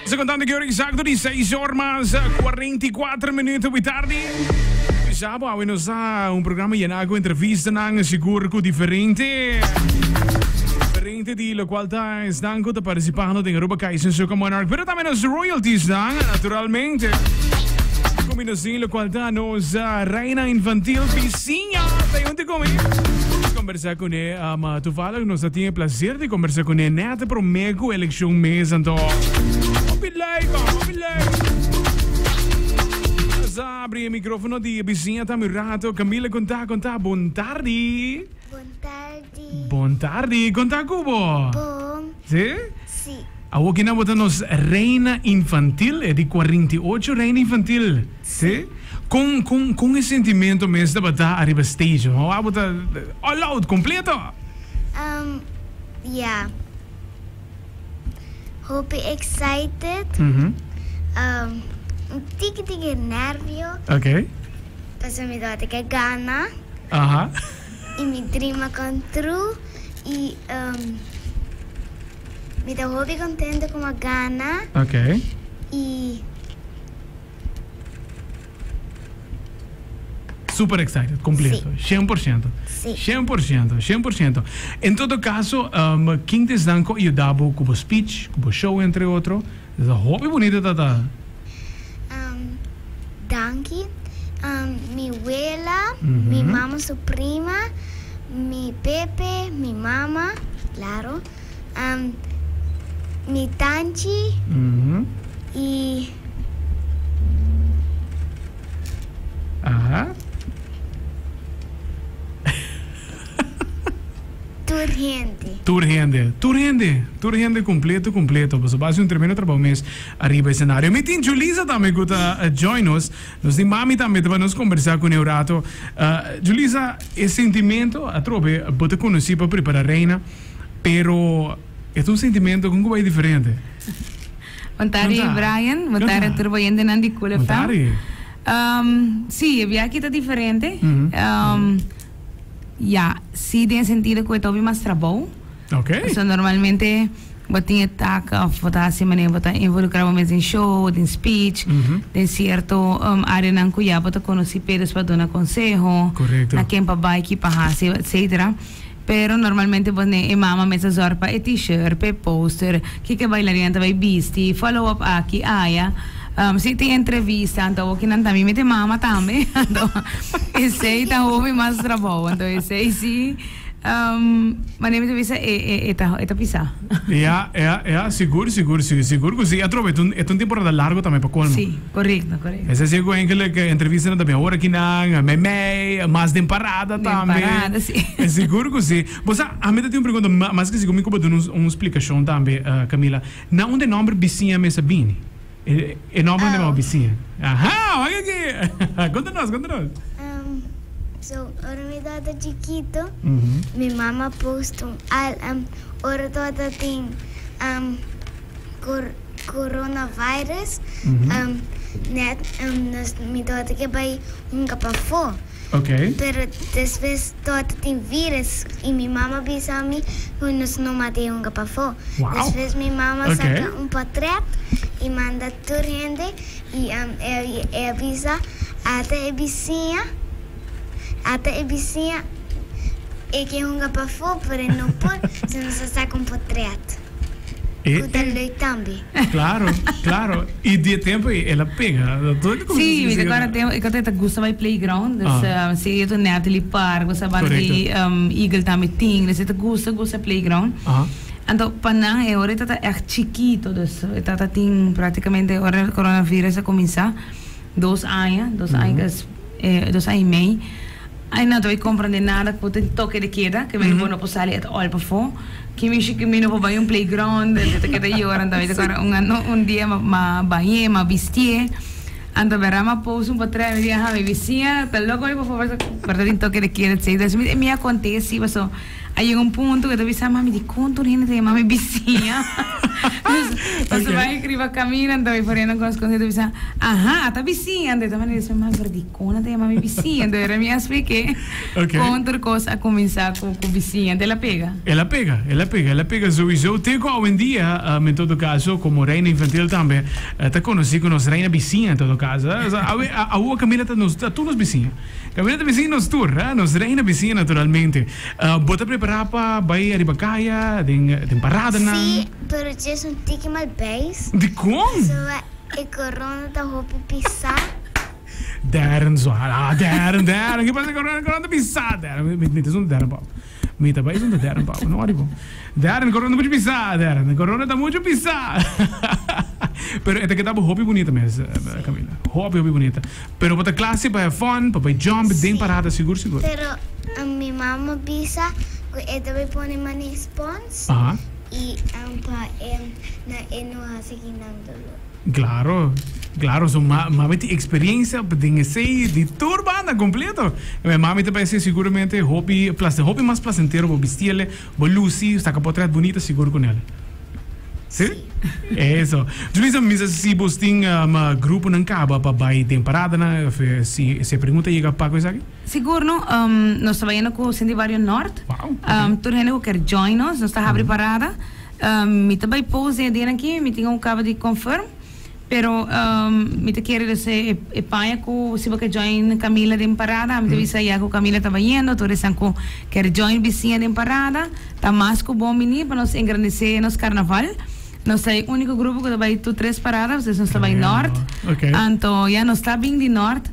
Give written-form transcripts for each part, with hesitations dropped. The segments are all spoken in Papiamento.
Se contando que hora exacto di 6 or mas 44 minutos wi tardi. Sabo awe nos a un programa llena cu entrevistanan sigur cu diferente diferente di locual ta esnan cu ta participando den Aruba Kaizen Soca Monarch pero tambe nos royalties nan naturalmente. Combinación locual ta nos reina infantil Bisiña ta junto con mi. Conversa con e Ma toevallig nos a tin e placer di conversa cu ne net prome cu eleccion mes anto. Hopi leuk man, hopi leuk. Nos a abri e microfono di e bisiña tambe un rato. Camila conta, conta, bon tardi. Bon tardi. Bon tardi, conta cu bo? Bon. Si? Si. Awor kina bo ta nos reina infantil, e di 48 reina infantil. Si? Kon kon kon e sentimento mes tabata ariba stage? Ho abo ta all out completo? Um, ya. Hopi excited. Mm Um, un tiki tiki nervio. Ok. Pasobra mi tabata ke gana. Aha. I mi dream a come true. I um, mi ta hopi contento ku mi a gana. Ok. I. Super excited, completo. Sí. 100%. Sí. 100%, 100%. En todo caso, um, ken ta esnan cu a yuda bo cu bo speech, cu bo show, entre otro? Ta hopi bonito tata. Um, danki. Um, mi wela, mi mama su prima, mi pepe, mi mama, claro. Um, mi tanchi y. Aha. Tur hende. Tur hende, tur hende, tur hende completo, completo. Pasobra a haci un tremendo trabou mes ariba escenario. Mi tin Julisa tambe cu ta join nos. Nos tin mami tambe ta pa nos conversa cune un rato. Julisa, e sentimento atrobe bo ta conoci pa prepara reina. Pero e ta un sentimento con cu bay diferente. Bon tardi Brian, bon tardi tur bo yentenan di Cool FM. Bon tardi. Si, e biaha aki ta diferente. Ya, si den sentido cu e ta hopi mas trabou. Ok. Pasobra normalmente bo tin e tak of bo ta haci manera bo ta involucra bo mes den show, den speech, den cierto areanan cu ya bo ta conoci p'e dus pa duna conseho. Correcto. Na ken pa bay, ki pa haci, etcetera. Pero normalmente bo ne e mama mes a zorg pa e t-shirt, pa e poster, kiko e bailarina ta bai bisti, follow up aki, aya. Si tin entrevista, anto awo kinan tambe mete mama tambe. Anto esei ta hopi mas trabou. Anto esei si, manera mi ta bisa e e e ta e ta pisa. Ya, ya, ya, sigur, sigur, sigur, sigur ku si. Atrobe e ta un e ta un temporada largo tambe pa colmo. Si, korekto, korekto. Esei si ku enkele entrevistanan ta bin awor akinan, meimei, mas den parada Den tambe. parada, si. Sigur ku si. Bo sa, ami ta tin un pregunta, mas ke sigur mi ku bo duna un splikashon tambe, Camila. Na unda e nòmber Bisiña mes a bini? E nòmber nan ta Bisiña. Aha, wak aki! Konta nos, konta nos. So, ora mi tabata chikito, mi mama post un al, ora tabata tin coronavirus, net nos, mi tabata ke bai hunga pafó. Ok. Pero despues tabata tin virus y mi mama bisa mi cu nos no mate hunga pafó. Wow. Despues mi mama Ok. saca un potret y manda tur hende y e a bisa ata e bisiña, ata e bisiña e ke hunga pafó pero e no por, so nos a saca un potret. E Cu ta leuk tambe. Claro, claro. Y di e tempo ey el a pega. Todo cu Sí, mi ta acorda tempo e ta gusta bay playground. Dus Ah. si e ta Natalie Park, bo sa banda di Correcto. Eagle tambe tin. Dus e ta gusta gusta playground. Aha. Anto pa nan e ora e tata echt chikito. Dus e tata tin practicamente ora e coronavirus a cuminsa dos aña, dos aña dos aña y mei. Ay no ta bay comprende nada cu tin toque de queda, que mi bo no por sali at all pafó. Ki mishi ki mi no por bay un playground, mi ta keda yora, anto mi ta kora un ano un dia m'a bañ'é, m'a bistié, anto bera m'a post un potrè, mi di aha mi bisiña ta loco mi por favor, pero ta tin toque de queda etcetera. Mi a conté si paso. A yega un punto ku e ta bisa, Mami, dikon tur hende ta yama mi bisiña? Nos ta bai riba kaminda, anto e for hende ku nos konosé ta bisa, Aha, ata bisiña. Anto e ta manera di Mami, pero dikon nan ta yama mi bisiña? Anto era mi a splik'é kon tur kos a kuminsá ku bisiña. Anto el a pega. El a pega, el a pega, el a pega souiso. Te ku awendia, en todo kaso, komo reina infantil tambe, ta konosí ku nos reina bisiña en todo kaso. Awe, awo Camila ta nos, ta tur nos bisiña. Camila ta bisiña nos tur, nos reina bisiña naturalmente. Bo ta prepará pa bai ariba kaya, den, den paradanan? Sí, pero djes un tiki mal beis. Dikon? Pasobra e korona ta hopi pisá. Darren zwaar. Ah, Darren, Darren. Ki pasa korona? Korona ta pisá, Darren. Mi, mi ta zunda Darren pap. Mi ta bai zunda Darren pap. No worry bo. Darren, korona ta muchu pisá, Darren. Korona ta muchu pisá. Pero e ta keda bo hopi bunita mes, Camila. Hopi, hopi bunita. Pero bo ta kla si pa have fun, pa bai jump den parada sigur, sigur. Pero mi mama bisa ku e ta bai pone mane spons i pa e na e no hasi kinan dolor. Claro, claro, so ma mami tin experiencia den esey di tur banda completo. Mi mami ta bay seguramente hopi place, hopi mas placentero bo bistiele, bo luci, saca potret bunita sigur con el. Si? Eso. Julissa, mi sa si bos tin um, gruponan caba pa bay den paradanan, of si si e pregunta yega pa cu esaki? Sigur no, um, nos ta bayendo cu Cindy Barrio Noord. Wow, okay. Um, tur hende cu kier join nos, nos ta habri parada. Mi ta bai post den e dianan aki, mi tin un caba di confirm, pero mi ta kere dus e paña cu si bo ke join Camila den parada, mi ta bisa ya cu Camila ta bayendo, tur esnan cu kier join bisiña den parada, ta mas cu bon bini pa nos engrandece nos carnaval. Nos ta e unico grupo cu ta bai tur tres parada, dus nos ta bai Noord, anto ya nos ta bin di Noord,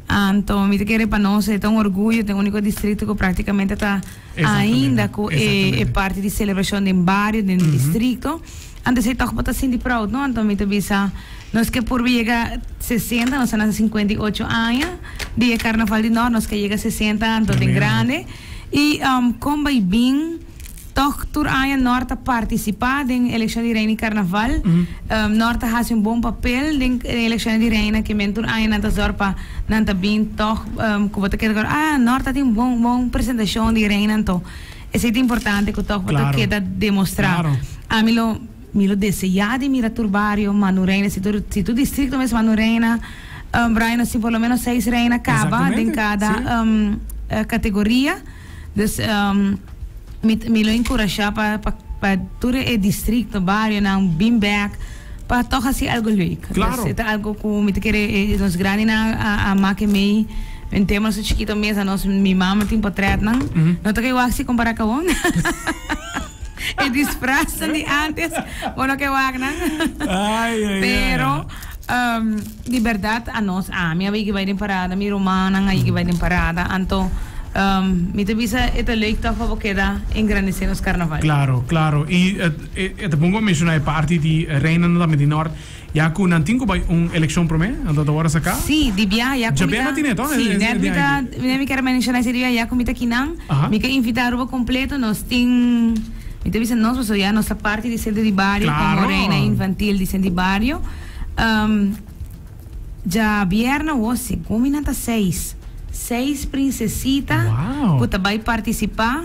anto mi ta kere pa nos e ta un orguyo, ta e unico distrito cu practicamente ta. Ainda cu e parti di celebracion den bario, den districto, antes ey toch bo ta sinti proud, no? Anto mi ta bisa, nos ke purba yega sesenta, nos ta na 58 aña di e Carnaval di Noord, nos ke yega sesenta, anto den grande. Y con bay bin, toch tur aña Noord ta participa den eleccion di Reina y Carnaval. Noord ta haci un bon papel den eleccionnan di Reina, ke men tur aña nan ta zorg pa. Nan ta bin tog ku bo ta keda kòrda, ah, Nor ta tin un bon bon presentashon di Reina anto. Esei ta importante ku tog bo ta keda demostrá. Ami lo mi lo deseá di mira tur bario manda un reina, si tur si tur distrikto mes manda un reina, Brian nos tin por lo menos seis reina kaba den kada kategoria. Dus mi mi lo enkurashá pa pa pa tur e distrikto, barionan bin bèk pa tòg hasi algu leuk. Klaro. Dus e ta algu ku mi ta kere e nos grandinan a a make mei. Den tempo nos ta chikito mes a nos mi mama tin potrètnan. No ta ke wak si kompará ku awor. E disfrasnan di ántes bo no ke wak nan. Ai, ai, ai. Pero Di berdad anos ami a yega bai den parada, mi rumannan a yega bai den parada, anto mi ta bisa e ta leuk tog pa bo keda engrandece nos carnaval. Claro, claro. Y e ta bon cu a menciona e parti di reinanan tambe di Nort, ya cu nan tin cu bai un eleccion prome, anto ta worde saca. Sí, di biaha ya cu mi ta. Djabièrnè tin e toch? Sí, net mi ta, net mi kier menciona esei di biaha ya cu mi ta kinan, mi ke invita Aruba completo, nos tin, mi ta bisa nos pasobra ya nos ta parti di Centro di Bario como Reina Infantil di Centro di Bario. Djabièrnè awor segun mi nan ta seis, seis prinsesita ku ta bai partisipá,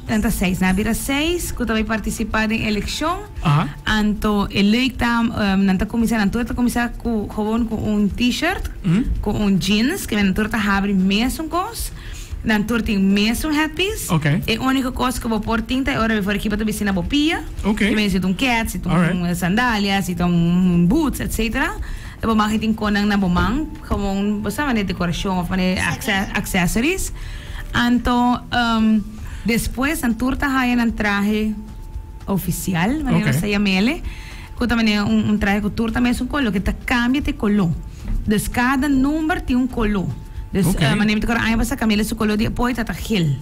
nan ta seis, nan a bira seis ku ta bai partisipá den elekshon, anto e leuk ta nan ta kuminsá nan tur ta kuminsá ku gewoon ku un t-shirt, ku un jeans, ke nan tur ta habri mesun kos. Nan tur tin mesun headpiece. E unico cos cu bo por tin ta e ora before ekipo ta bisti na bo pia. Ki mester si ta un kets, si ta un sandalia, si ta un boots, etcetera. Bo mag tin conan na bo man, gewoon bo sa manera decoracion of manera accessories. Anto despues nan tur ta haya nan trahe oficial, manera nos ta yam'ele, cu ta manera un trahe cu tur ta mesun color, loke ta cambia ta e color. Dus cada number tin un color. Dus manera mi ta kòrda aña pasá Camila su koló di apoyo tabata gel.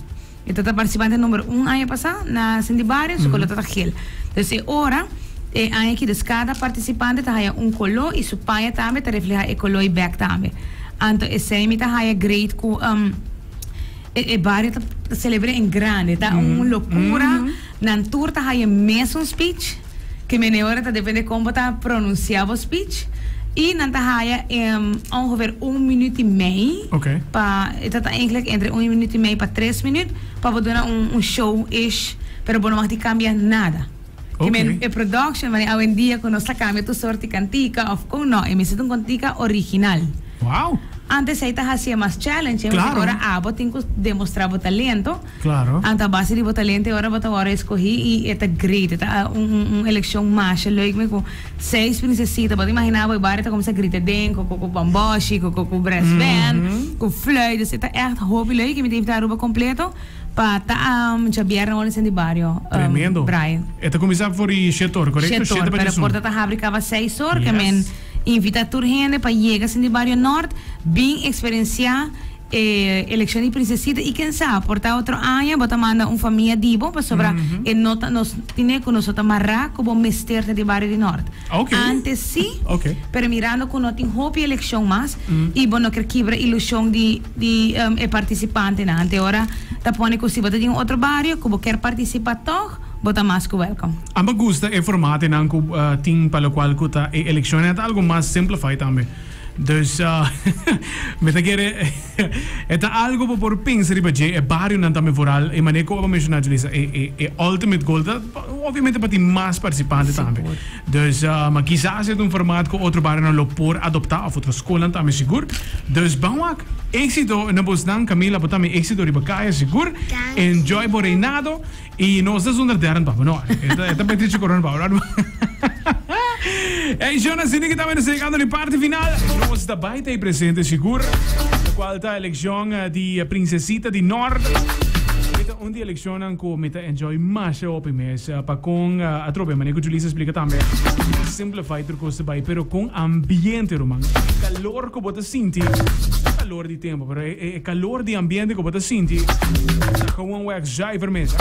E tabata partisipante number un aña pasá na Cindy Barrio, su koló tabata gel. Dus e ora e aña aki dus kada partisipante ta haya un koló i su paña tambe ta reflehá e koló i bèk tambe. Anto esei mi ta haya great ku e bario ta selebr'é en grande. Ta un lokura. Nan tur ta haya mesun speech, ke mene ora ta depende kon bo ta pronunsiá bo speech. Y nan ta haya ongeveer un minuut y mei pa, e ta ta eigenlijk entre un minuut y mei pa tres minuut pa bo duna un show ish, pero bo no mag di cambia nada. Ke men e production manera awendia ku nos ta cambia tur soort di cantica of con no, e mester ta un cantica original. Wow! Antes ei ta hacié mas challenge, Claro. ora abo tin cu demostra bo talento. Claro. Anto a base di bo talento e ora bo ta wòrdu escogí y e ta great, e ta un un un eleccion masha leuk mi cu seis princesita, bo ta imagina bo e bario ta cuminsa grita den cu cu bamboshi, cu cu brass band, cu fluit, dus e ta echt hopi leuk y mi ta invita Aruba completo pa ta djabièrnè ora di bario Tremendo. Brian. E ta cuminsa for di shete or, correcto? Shete or, Shete pa pero diesun. porta ta habri caba seis or, ke Yes. men invita tur hende pa yega sin di bario Noord, bin experiencia E elekshon di prinsesita i ken sa, por ta otro aña bo ta manda un famia di bo pasobra e no ta nos tine ku nos no ta mará ku bo mester ta di bario di nort. Antes si, pero mirando ku no tin hopi elekshon mas i bo no ker kibra ilushon di di e partisipantenan ante ora ta pone ku si bo ta di un otro bario ku bo ker partisipá tòg bo ta mas ku wèlkòm. Amba gusta e formatenan ku tin pa lokual ku ta e elekshonnan ta algu mas simplify tambe. Dus mi ta kere e ta algo bo por pensa riba dje, e barionan tambe vooral, e manera ku abo menshoná Julissa, e e e ultimate goal ta obviamente pa tin mas partisipante tambe. Dus ma kisas e ta un formaat ku otro barionan lo por adoptá òf otro skolnan tambe sigur. Dus ban wak, éxito na bosnan, Camila bo tambe éxito riba kaya sigur. Enjoy bo reinado. Y nos ta zonder derde papa no. E ta Patricio Corona papa no. Ey Jonas asina que tambe nos ta llegando na e parte final. Nos ta bay ta ey presente sigur. Locual ta eleccion di Princesita di Nord. Mi ta un di eleccionnan cu mi ta enjoy masha hopi mes. Pa con atrobe manera cu Julissa a splica tambe. Simplify tur cos ta bay pero con ambiente ruman. E calor cu bo ta sinti. No calor di tempo pero e calor di ambiente cu bo ta sinti. Ta gewoon weg zuiver mes.